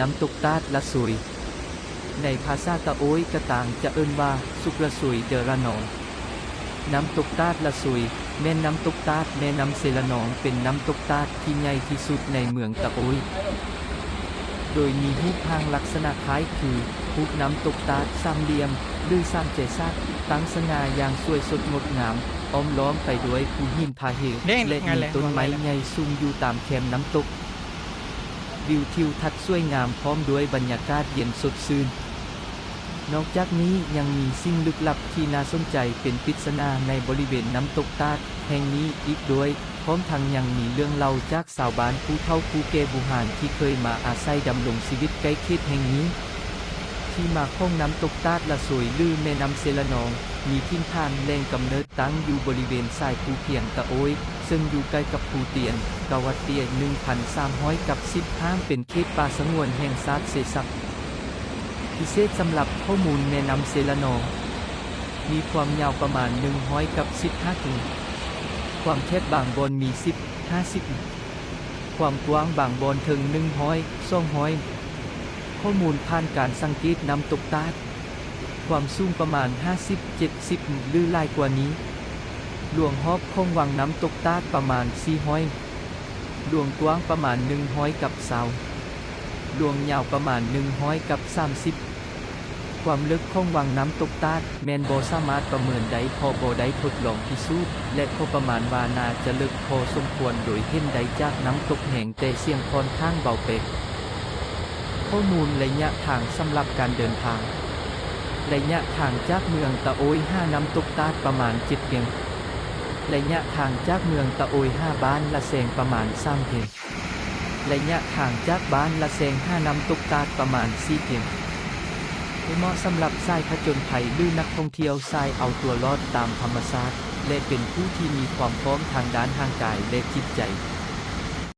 ນ້ຳຕົກຕາດລະໂຊຍ. ໃນພາສາຕະໂອ້ຍກະຕ່າງຈະເອີ້ນວ່າ ສຸກລະໂຊຍເດີລະນອງ. ນ້ຳຕົກຕາດລະໂຊຍ ແມ່ນນ້ຳຕົກຕາດແມ່ນ້ຳເຊລະນອງ ເປັນນ້ຳຕົກຕາດທີ່ໃຫຍ່ທີ່ສຸດໃນເມືອງຕະໂອ້ຍ ໂດຍມີຮູບຮ່າງລັກສະນະຄ້າຍຄື ຮູບນ້ຳຕົກຕາດສາມຫຼ່ຽມ ຫຼື ສາມແຈສາກ ຕັ້ງສະຫງ່າຢ່າງສວຍສົດງົດງາມ ອ້ອມລ້ອມໄປດ້ວຍພູຫີນຜາເຫວ ແລະ ມີຕົ້ນໄມ້ໃຫຍ່ສູງຢູ່ຕາມແຄມນ້ຳຕົກ. ວິວທິວທັດສວຍງາມພ້ອມດ້ວຍບັນຍາກາດເຢັນສົດຊື່ນ. ນອກຈາກນີ້ຍັງມີສິ່ງລຶກລັບທີ່ໜ້າສົນໃຈເປັນປິດສະໜາໃນບໍລິເວນນ້ຳຕົກຕາດແຫ່ງນີ້ອີກດ້ວຍ, ພ້ອມທັງຍັງມີເລື່ອງເລົ່າຈາກຊາວບ້ານຜູ້ເຖົ້າຜູ້ແກ່ບູຮານທີ່ເຄີຍມາອາໄສດຳລົງຊີວິດໃກ້ເຂດແຫ່ງນີ້. ທີ່ມາຂອງນ້ຳຕົກຕາດລະໂຊຍ ຫຼື ແມ່ນ້ຳເຊລະນອງ ມີຖິ່ນຖານແຫຼ່ງກຳເນີດຕັ້ງຢູ່ບໍລິເວນສາຍພູພຽງຕະໂອ້ຍ ເຊິ່ງຢູ່ໃກ້ກັບພູຕຽນ ກະວັດເຕຍ ໜຶ່ງພັນສາມຮ້ອຍກັບສິບ ຫ້າມເປັນເຂດປ່າສະຫງວນແຫ່ງຊາດເຊຊັບ. ພິເສດສຳລັບຂໍ້ມູນ ແມ່ນ້ຳເຊລະນອງ ມີຄວາມຍາວປະມານໜຶ່ງຮ້ອຍກັບສິບຫ້າກິໂລ, ຄວາມແຄບບາງບ່ອນມີສິບ ຫ້າສິບ, ຄວາມກວ້າງບາງບ່ອນເຖິງໜຶ່ງຮ້ອຍ ສອງຮ້ອຍ. ຂໍ້ມູນຜ່ານການສັງເກດນ້ຳຕົກຕາດ ຄວາມສູງປະມານຫ້າສິບ ເຈັດສິບ ຫຼື ຫຼາຍກວ່ານີ້. ລວງຮອບຂອງວັງນ້ຳຕົກຕາດປະມານສີ່ຮ້ອຍ, ລວງກວ້າງປະມານໜຶ່ງຮ້ອຍກັບຊາວ, ລວງຍາວປະມານໜຶ່ງຮ້ອຍກັບສາມສິບ. ຄວາມເລິກຂອງວັງນ້ຳຕົກຕາດແມ່ນບໍ່ສາມາດປະເມີນໄດ້ ເພາະບໍ່ໄດ້ທົດລອງພິສູດ ແລະ ກໍປະມານວ່າໜ້າຈະເລິກພໍສົມຄວນ ໂດຍເຫັນໄດ້ຈາກນ້ຳຕົກແຮງ ແຕ່ສຽງຂ້ອນຂ້າງເບົາແປກ. ຂໍ້ມູນໄລຍະທາງສຳລັບການເດີນທາງ. ໄລຍະທາງຈາກເມືອງຕະໂອ້ຍຫານ້ຳຕົກຕາດປະມານເຈັດກິໂລ. ໄລຍະທາງຈາກເມືອງຕະໂອ້ຍຫາບ້ານລະແຊງປະມານສາມກິໂລ. ໄລຍະທາງຈາກບ້ານລະແຊງຫານ້ຳຕົກຕາດປະມານສີ່ກິໂລ. ເໝາະສຳລັບສາຍຜະຈົນໄພ ຫຼື ນັກທ່ອງທ່ຽວສາຍເອົາຕົວລອດຕາມທຳມະຊາດ ແລະ ເປັນຜູ້ທີ່ມີຄວາມພ້ອມທາງດ້ານຮ່າງກາຍ ແລະ ຈິດໃຈ.